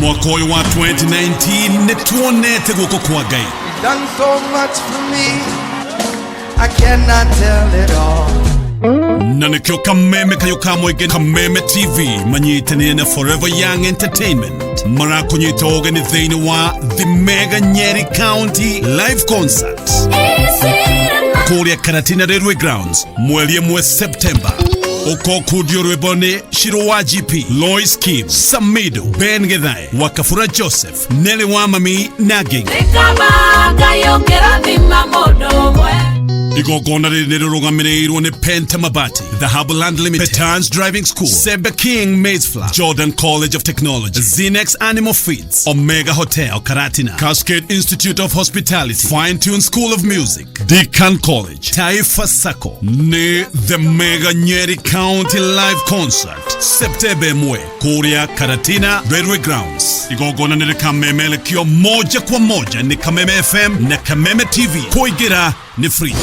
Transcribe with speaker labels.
Speaker 1: Mwaka ũyũ wa 2019 nĩ tuonete guoko kwa Ngai.
Speaker 2: You've done so much for me, I cannot tell it all.
Speaker 1: Na nĩkĩo Kameme kayũ ka mũingĩ, Kameme TV, manyitanĩire na Forever Young Entertainment marakũnyita ũgeni thĩinĩ wa The Mega Nyeri County Live Concert kũrĩa Karatina Railway Grounds mweri 1 September. Ũkokundio rwĩmbo nĩ Shiro wa GP, Lois Kim, Samido, Ben Githae, Wakafura Joseph, Nelly wa Mami na Ngĩngĩ.
Speaker 3: Nĩ Ngai ũngĩrathima mũndũ ũmwe.
Speaker 1: Igongona rĩrĩ nĩ rĩrũgamĩrĩirwo nĩ Penta Mabati, Dhahabu Land Limited, Petans Driving School, Sembe King Maize Flour, Jordan College of Technology, Zinex Animal Feeds, Omega Hotel Karatina, Cascade Institute of Hospitality, Fine Tune School of Music, Decan College, Taifa Sacco. Nĩ The Mega Nyeri County Live Concert, Septemba 1 kũrĩa Karatina Railway Grounds. Igongona nĩ rĩkamemerekio moja kwa moja nĩ Kameme FM na Kameme TV. Kũingĩra nĩ free.